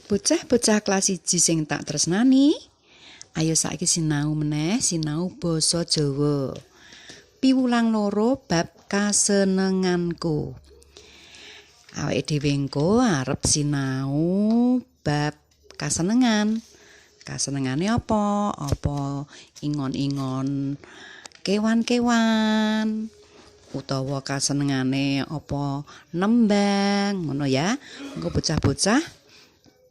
Bocah-bocah kelas 1 sing tak tresnani, ayo saiki sinau meneh sinau basa Jawa. Piwulang loro bab kasenenganku. Awake dhewe engko arep sinau bab kasenengan. Kasenengane apa? Apa ingon-ingon kewan-kewan utawa kasenengane apa nembang ngono ya. Engko bocah-bocah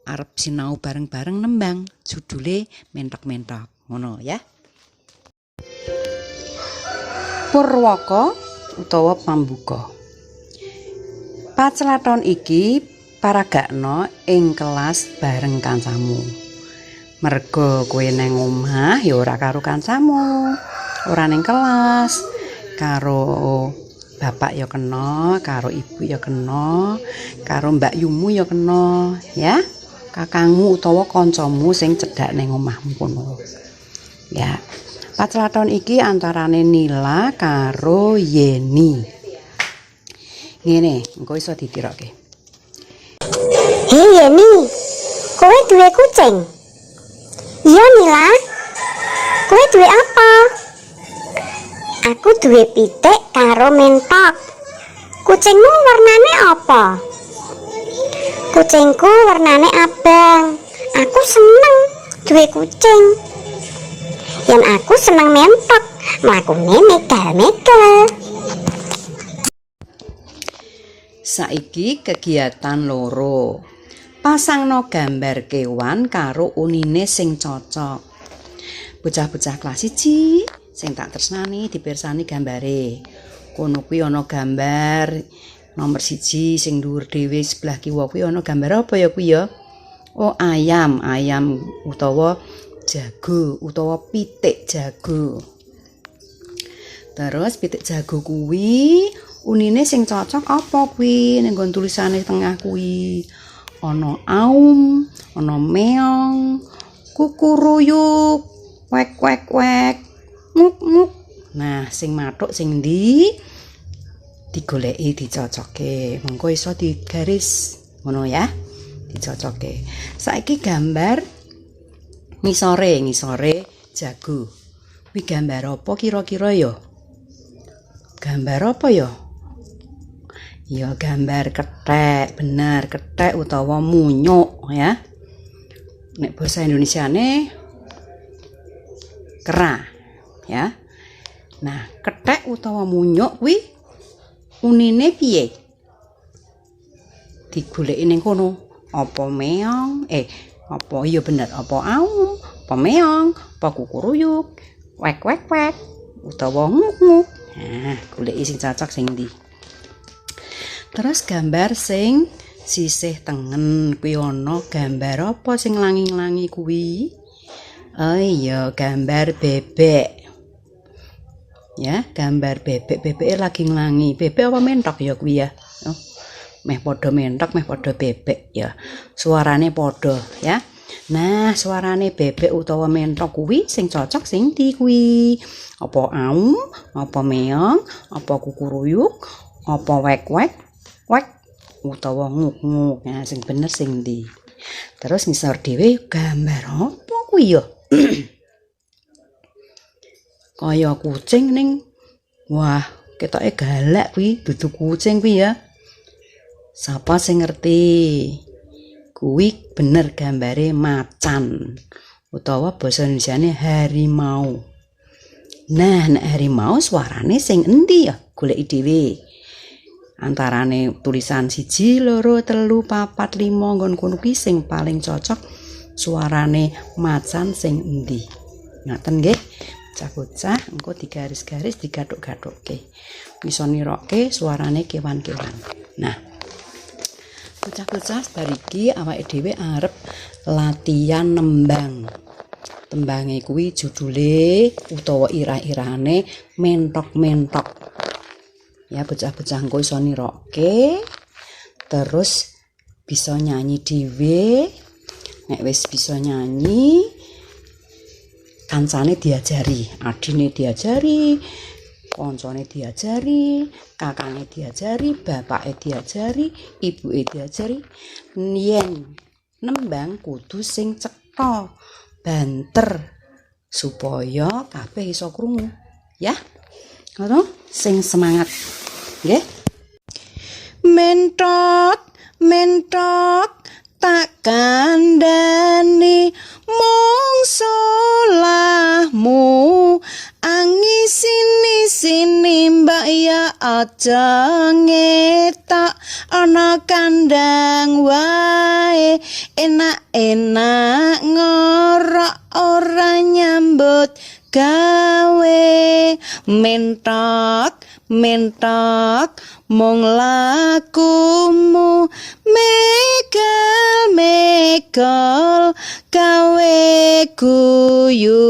arep sinau bareng-bareng nembang judule mentok-mentok ngono ya. Purwaka utawa pambuka. Pacelathon iki paragakno ing kelas bareng kancamu. Merga kowe nang omah ya ora karo kancamu, ora ning kelas, karo bapak ya kena, karo ibu ya kena, karo mbakyumu ya kena, ya. Kakangmu utawa kancamu sing cedhak ning omahmu kono. Ya. Pacelathon iki antarane Nila karo Yeni. Ngene, engko iso ditirokke. Hei Yeni, kowe duwe kucing? Iya Nila. Kowe duwe apa? Aku duwe pitik karo mentok. Kucingmu warnane apa? Kucingku warnane abang. Aku seneng duwe kucing. Yen aku seneng mentok, mlakune megal-megal. Saiki kegiatan loro. Pasangno gambar kewan karo unine sing cocok. Bocah-bocah kelas 1 sing tak tresnani dipirsani gambare. Kono kuwi ana gambar nomor 1 sing dhuwur dhewe sebelah kiwa kuwi ana gambar apa ya kuwi ya? Oh, ayam, ayam utawa jago utawa pitik jago. Terus pitik jago kuwi unine sing cocok apa kuwi ning nggon tulisane tengah kuwi? Ana aum, ana meong, kukuruyuk, wek wek wek, nguk nguk. Nah, sing mathuk sing ndi? Digoleki dicocokke. Mengko iso digaris ngono ya. Dicocokke. Saiki gambar ngisore, ngisore jago. Kuwi gambar apa kira-kira ya? Gambar apa ya? Ya gambar kethek, bener, kethek utawa munyuk ya. Nek basa Indonesiane kera ya. Nah, kethek utawa munyuk kuwi unine piye? Digoleki ning kono. Apa meong? Apa iya bener, apa aum, apa meong, apa kukuruyuk, wek wek wek utawa nguk nguk. Nah, goleki sing cocok sing ndi? Terus gambar sing sisih tengen kuwi ana gambar apa sing langi-langi kuwi? Oh iya, gambar bebek. Ya, gambar bebek. Bebeke lagi nglangi. Bebek apa mentok ya kuwi ya? Oh, meh padha mentok, meh padha bebek ya. Suarane padha ya. Nah, suarane bebek utawa mentok kuwi sing cocok sing ndi kuwi? Apa aum, apa meong, apa kukuruyuk, apa wek-wek, wek utawa nguk-nguk. Nah, sing bener sing ndi? Terus ngisor dhewe gambar apa kuwi ya? Kaya kucing ning wah, ketoke galak kuwi, dudu kucing kuwi ya. Sapa sing ngerti? Kuwi bener gambare macan utawa basa Indonesiane harimau. Nah, nek harimau suarane sing endi ya? Goleki dhewe. Antarane tulisan 1, 2, 3, 4, 5 nggon kono kuwi sing paling cocok suarane macan sing endi. Ngaten nggih. Bocah-bocah engko digaris-garis digathuk-gathukke. Bisa nirokke suarane kewan-kewan. Nah, bocah-bocah bar iki awake dhewe arep latihan nembang. Tembange kuwi judule utawa irah-irahane mentok-mentok. Ya, bocah-bocah engko iso nirokke terus bisa nyanyi dhewe. Nek wis bisa nyanyi, kancane diajari, adine diajari, koncone diajari, kakange diajari, bapake diajari, ibuke diajari. Yen Nembang kudu sing cetha, banter supaya kabeh iso krungu, ya. Ngono, sing semangat. Nggih. Mentok, mentok tak kandhani mung salahmu angisini-sini mbak ya aja ngetok ana kandang wae enak-enak ngorok ora nyambut gawe. Mentok, mentok mung lakumu megal megal gawe guyu.